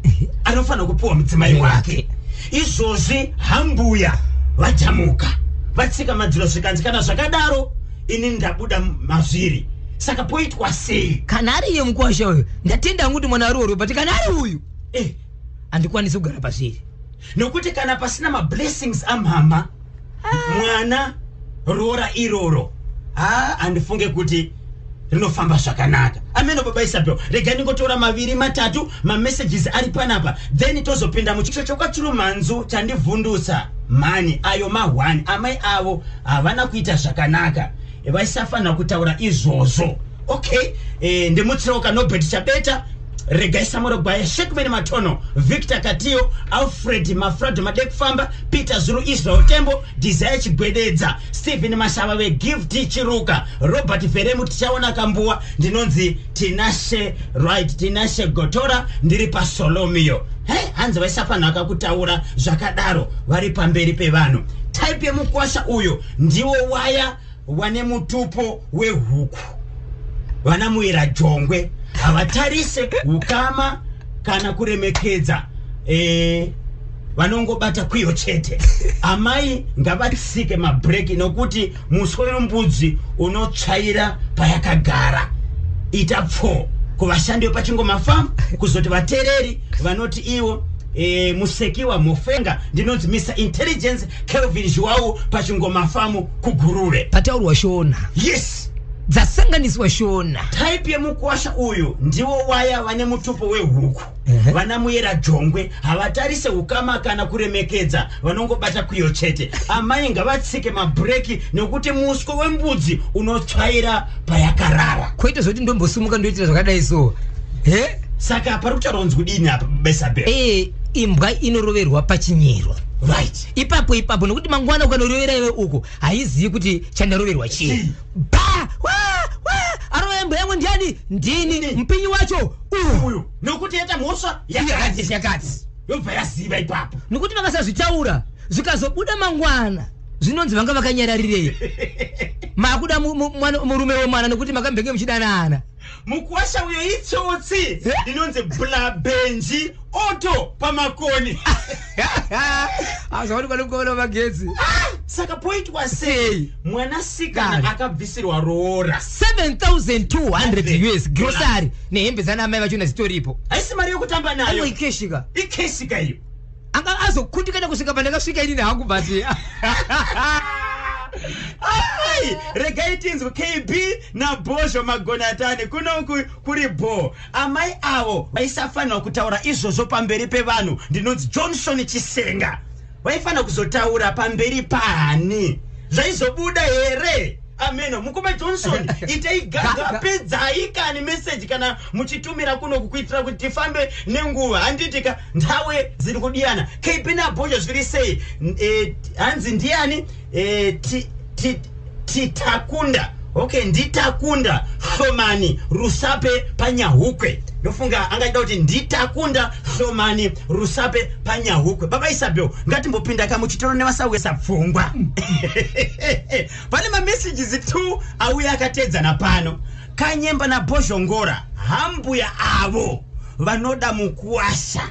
anofanira kupiwa mudzimai wake. Izvozvi hambuya vajamuka, vatsika madziro, zvikanzi kana zvakadaro ini ndabuda mazviri. Saka poitwa sei? Kana ari iye mukwasha uyu, ndatenda hangu kuti mwana aroorwe, but kana ari uyu, handikwanisi kugara pazviri. Nokuti kana pasina mablessings amhama mwana, roora iroro, ha, handifunge kuti rinofamba zvakanaka. Ameno. Baba Isabel, rega ndingotora maviri matatu mamessages ari panapa, then tozopinda muchicho chokwachirumhanzu. Chandivhundutsa mhani ayo ma1, amai avo havana kuita zvakanaka, vaisafanira kutaura izvozvo. Okay, ndimutsiroka Nobert Chabeta, Regai Samuro Gwaya, Shekman Matono, Victor Katiyo, Alfred Mafrado, Madekufamba Peter Zuru, Israel Tembo, Desire Chigwededza, Stephen Mashava, veGift Chiruka, Robert Feremu, Tichaona Kambuwa. Ndinonzi Tinashe, right, Tinashe Gotora, ndiri paSolomio. He, hanzi vaisafanira kutaura zvakadaro vari pamberi pevanhu. Type yemukwasha uyo ndiwo waya wane mutupo wehuku, vana Muira Jongwe, havatarise ukama kana kuremekedza, vanongobata kwiyo chete. Amai ngavatsike mabhureki, nokuti muswe wembudzi unotsvaira payakagara. Ita pfo kuvashandi vepachingoma farm. Kuzoti vateereri vanoti ivo Musekiwa Mofenga. Ndinonzi Mr Intelligence Kelvin Zhuwau, pachingoma farm kuGuruve. Pataurwa Shona. Yes. Dzasanganiswa Shona. Type yemukwasha uyu ndiwo waya vane mutupo wehuku, vana Muyera Jongwe, havatarise ukama kana kuremekedza, vanongobata kwiyo chete. Amai ngavatsike mabhureki, nekuti muswe wembudzi unotsvaira payakarara. Koita zvoti ndombosimuka ndoitira zvakadai so, he? Saka pari kutaura kunzi kudini apa, Besabel? Imbwa inoroverwa pachinyiro. Ipapo ipapo, nokuti mangwana ukanorovera iwe uko, haizivi kuti chandaroverwa chii. Chii. Ba wa wa, arova imbwa yangu ndiani? Ndini. Ndini. Mupinyi wacho uyu. Uyu, nokuti yaita mhosva yakati. Yakati yakati. Yobva yaziva ipapo. Nokuti vakasazvitaura, zvikazobuda mangwana, zvinonzi vanga vakanyararirei. Makuda murume wemwana nekuti makambenge muchidanana. Mukwasha uyo itsotsi. Eh? Inonzi Blabenji Oto paMakoni. Azvaonekwa nemukomana wemagetsi. Saka poitwa sei? Sei? Mwanasikana Kare. akabvisirwa roora. 7200 US, grocery nehembe dzana amai vachona zitoripo. Haisi mari yokutamba nayo. Ikeshika. Ikeshika iyo. Anga azokundikana kusvika pandakasvika inini hangu, but Ai, regai tinzwe KB naBhozho Magonatani. Kunoku kuri bho. Amai avo vaisafanira kutaura izvozvo pamberi pevanhu. Ndinonzi Johnson Chisenga. Vaifanira kuzotaura pamberi paani? Zvaizobuda here? Ameno. Mukoma Johnson, itei gaga. Gaga. Pedzai kani meseji kana muchitumira kunoku, kuitira kuti tifambe nenguva, handitika? Ndawe dziri kudiyana. KB naBhozho, zviri sei? Hanzi ndiani? Titakunda. Okay, Nditakunda Hlomani Rusape paNyahukwe. Ndofunga angaida kuti Nditakunda Hlomani Rusape paNyahukwe. Baba Isabel, ngatimbopinda kamuchitoro nevasawesa pfungwa. Pane mamessages 2 auya akatedzana pano. Kanyemba naBhozhongora, hambuya avo vanoda mukuwasha,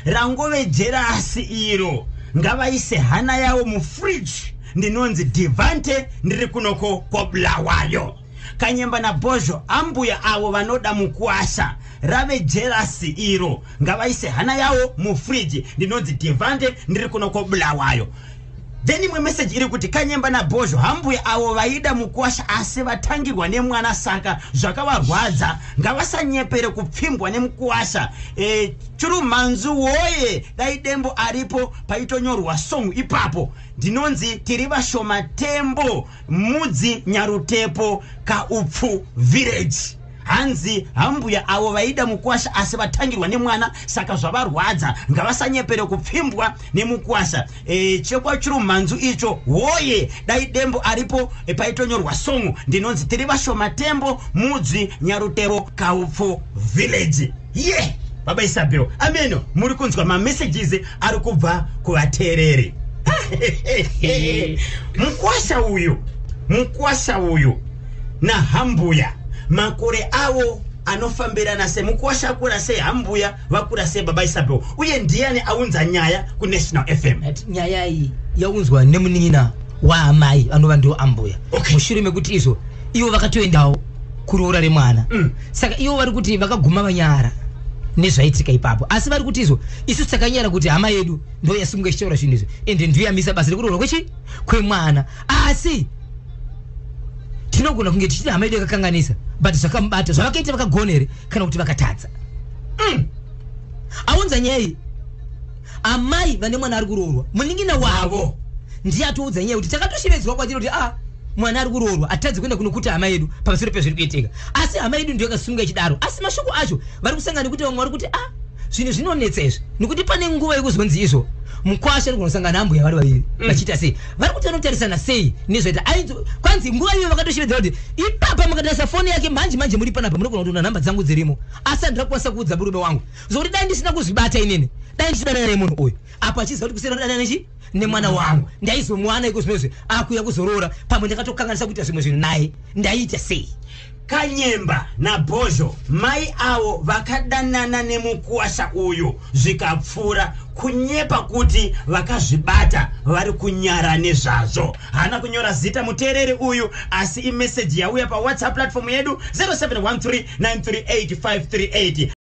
rangove jerasi iro, ngavaise hana yavo mufriji. Ndinonzi Divante, ndiri kunoko kwaBulawayo. Kanyemba naBhozho, ambuya avo vanoda mukuwasha, rave jerasi iro, ngavaise hana yavo mufriji. Ndinonzi Divante, ndiri kuno kwaBulawayo. Then imwe meseji iri kuti, Kanyemba naBhozho, hambuya avo vaida mukwasha asi vatangirwa nemwana, saka zvakavarwadza. Ngavasanyepere kupfimbwa nemukwasha. Chirumhanzu woye, dai Dembo aripo paitonyorwa song ipapo. Ndinonzi tiri vashoma Tembo Mudzi Nyarutepo Kaupfu Village. Hanzi hambuya avo vaida mukwasha asi vatangirwa nemwana, saka zvavarwadza. Ngavasanyepere kupfimbwa nemukwasha. Chekwachirumhanzu icho woye, dai Dembo aripo paitonyorwa song. Ndinonzi tiri vashoma Tembo Mudzi Nyarutero Kaupfu Village. Ye yeah! Baba Isabel, ameno muri kunzwa mamessages ari kubva kuvateereri. Mukwasha uyu nahambuya, makore avo anofambirana sei? Mukwasha akura sei? Hambuya vakura sei, baba Isabel? Uye ndiani aunza nyaya kuNational FM? Ati nyaya iyi yaunzwa nemunin'ina waamai anova ndiwo ambuya, mushure mekuti izvo ivo vakatoendawo kuroora remwana. Saka ivo vari kuti vakaguma vanyara nezvaitika ipapo, asi vari kuti izvo isu takanyara kuti hama yedu ndo yasimuka ichitaura zvinhu izvi, ende ndiyo yamisa basa rekuroorwa kwechi kwemwana. Asi tinogona kunge tichiti hama yedu yakakanganisa, but zvakamubata zvavakaita vakagona here kana kuti vakatadza? Aunza nyaya iyi amai vane mwana ari kuroorwa, munin'ina wavo ndiye atoudza nyaya kuti takatoshevedzwa kwatiri kuti a mwana ari kuroorwa, atadzi kuenda kunokuta hama yedu pamusoro pezviri kuitika. Asi hama yedu ndiyo yakasunga ichidaro. Asi mashoko acho vari kusangana nekuti vamwe vari kuti a zvinhu zvinonetsa izvi, nekuti pane nguva yekuzonzi izvo mukwasha anogona kusangana nambuya vari vaviri vachiita sei. Vari kuti vanotarisana sei nezvaita kwanzi nguva iyoyo vakatoshevedzera kuti ipapa mukatarisa foni yake manje manje muri panapa, munogona kutoona nhamba dzangu dzirimo, asi handina kukwanisa kuudza murume wangu zvokuti dai ndisina kuzvibata inini, dai ndichidanana nemunhu uyu apo achiziva kuti kusiyana kudanana nechi nemwana wangu, ndaizomuwana iko zvinozvi akuya kuzoroora. Pamwe ndakatokanganisa kuita zvimwe zvinhu naye, ndaiita sei? Kanyemba naBhozho, mai avo vakadanana nemukuwasha uyu zvikapfuura. Kunyepa kuti vakazvibata, vari kunyara nezvazvo. Haana kunyora zita muteereri uyu, asi imeseji yauya paWhatsApp platform yedu 0713 938 538.